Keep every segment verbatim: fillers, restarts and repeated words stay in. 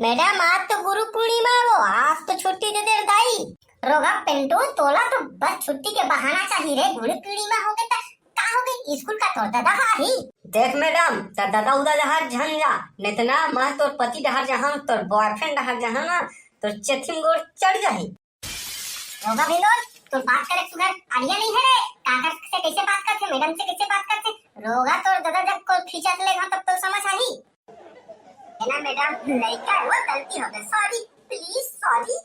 Madam, आज तो गुरु पूर्णिमा वो, आज तो छुट्टी दे दे दाई। रोगा पिंटू, तोला तो बस छुट्टी के बहाना चाहिए रे। गुरु पूर्णिमा हो गए त का हो गए? स्कूल का तोर दादा हा ही। देख मैडम, तोर दादा उदा डहार झन जा, नहीं तो ना मैं तोर पति डहार जहाँ, तोर बॉयफ्रेंड डहार जहाँ ना, तोर चेथिम गोड़ चढ़ जाही। रोगा भिंडोल, तोर बात करे सुगर आइडिया नहीं है रे। काकर से कैसे बात करते, मैडम से कैसे बात करते? रोगा तोर दादा जब कोई फीचर लेगा तब तो समझ आही। है ना मैडम, लड़का है वो, गलती हो गई, सॉरी, प्लीज सॉरी।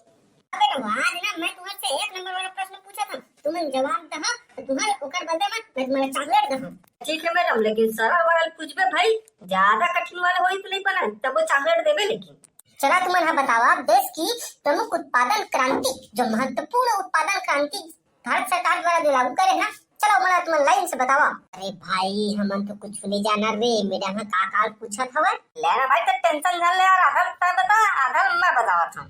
अबे तो आज ना मैं तुम्हारे से एक नंबर वाला प्रश्न पूछा था, तुमने जवाब दहा तो तुम्हारे ओकर बदले में मैं तुम्हारे चॉकलेट दहा। ठीक है मैडम, लेकिन सरल वाला पूछबे भाई, ज्यादा कठिन वाला होई तो नहीं बना, तब वो चॉकलेट देबे। लेकिन चला तुमन हा बतावा, देश की प्रमुख उत्पादन क्रांति, जो महत्वपूर्ण उत्पादन क्रांति भारत सरकार द्वारा जो लागू करे ना, चलो मोला तुमन लाइन से बतावा। अरे भाई, हमन तो कुछ नहीं जाना रे, मैडम हा का काल पूछत हवे। ले ना भाई, तो टेंशन झन ले यार, आधा तैं बता, आधा मैं बतावत हूँ।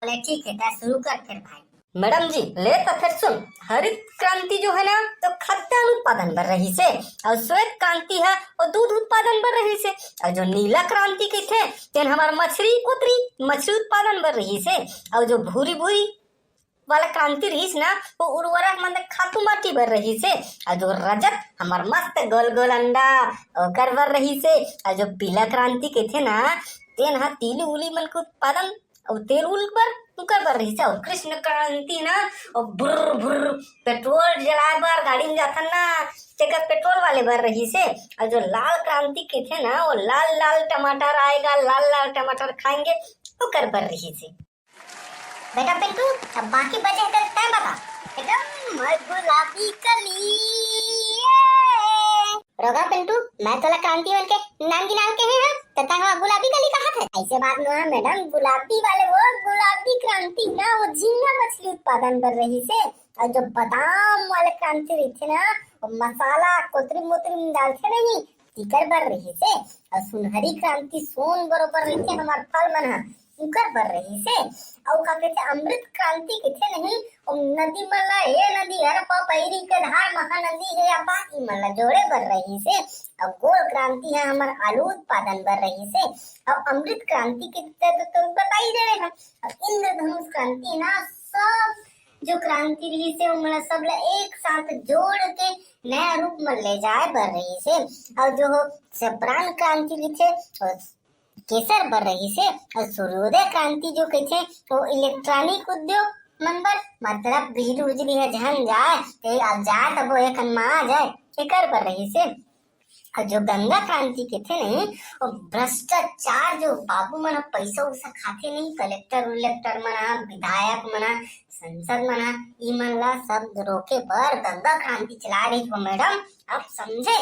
बोले ठीक है, तैं शुरू कर फिर भाई। मैडम जी, ले तो फिर सुन, हरित क्रांति जो है ना, तो खाद्यान्न उत्पादन बर रही से, और श्वेत क्रांति है, वो दूध उत्पादन बर रही से, और जो नीला क्रांति कथे, तेन हमार मछरी कोतरी, मछरी उत्पादन बर रही से, और जो भूरी भूरी वाला क्रांति रहिस ना, वो उर्वरक मतलब खातू माटी बर रहिस हे। और जो रजत हमर मस्त गोल गोल अंडा, ओकर बर रहिस हे। और जो पीला क्रांति कथे ना, तेन हा तिली उली मन के उत्पादन और तेल उल बर, उकर बर रहिस हे। और कृष्ण क्रांति ना, और भुर्र भुर्र पेट्रोल जलाए बर गाड़ी में जाथन ना, तेकर पेट्रोल वाले बर रहिस हे। और जो लाल क्रांति कथे ना, वो लाल लाल टमाटर आएगा, लाल लाल टमाटर खाएंगे, ओकर बर रहिस हे। बेटा पिंटू, अब बाकी बचे हे तेला तैं बता। एकदम गुलाबी कली। रोगा पिंटू, मैं तोला क्रांति मन के नाम गिनाल कहे हँव, त तैं हा गुलाबी कली कहत हस। ऐसे बात नोहे मैडम, गुलाबी वाले वो गुलाबी क्रांति ना, वो झींगा मछली उत्पादन बर रहिस हे। और जो बादाम वाले क्रांति रहिथे ना, वो मसाला कोतरी मोतरी में डालथे नहीं, तिकर बर रहिस हे। और सुनहरी क्रांति सोन बरोबर रहिथे हमर फल मन ह, उकर बर रहिस हे। अउ का कहिथे, अमृत क्रांति कहिथे नहीं, ओ नदी मन ला, ए नदी हर पपैरी के धार महानदी हे, या बाकी मन ला जोड़े बर रहिस हे। अउ गोल क्रांति ह हमर आलू उत्पादन बर रहिस हे। अउ अमृत क्रांति के तो, तो बता ही रहे हम। अउ इंद्रधनुष क्रांति ना, सब जो क्रांति रहिस हे, ओमन ला सब ला एक साथ जोड़ के नया रूप में ले जाए बर रहिस हे। और जो हो सप्राण क्रांति लिखे, केसर बर रहिस हे। और सूर्योदय क्रांति जो कहिथे, वो इलेक्ट्रॉनिक उद्योग मन बर, मतलब बिजली उजली ह झन जाए, ते अब जाए तब वो एक मा आ जाए, एकर बर रहिस हे। और जो गंगा क्रांति कहिथे नहीं, वो भ्रष्टाचार, जो बाबू मन ह पैसा उसा खाथे नहीं, कलेक्टर उलेक्टर मन ह, विधायक मन ह, संसद मन ह, ई मन ला सब रोके बर गंगा क्रांति चलाए रहिस वो मैडम, आप समझे?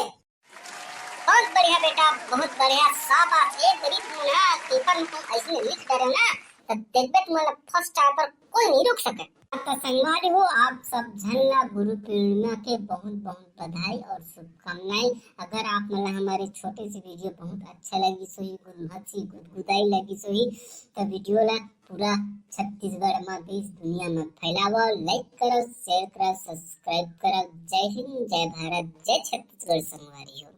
बहुत बढ़िया बेटा, बहुत बढ़िया, शाबाश। एक गरीब मन ह पेपर में तुम ऐसे लिख डरे ना, तो देखबे तुम्हारा फर्स्ट आए पर कोई नहीं रोक सके। तो संगवारी हो, आप सब झन ला गुरु पूर्णिमा के बहुत बहुत बधाई और शुभकामनाएं। अगर आप मन ला हमारे छोटे से वीडियो बहुत अच्छा लगिस होही, गुनमत सी गुदगुदाई लगिस होही, तो वीडियो ला पूरा छत्तीसगढ़ में, देश दुनिया में फैलावा, लाइक करो, शेयर करो, सब्सक्राइब करो। जय हिंद, जय भारत, जय छत्तीसगढ़ संगवारी हो।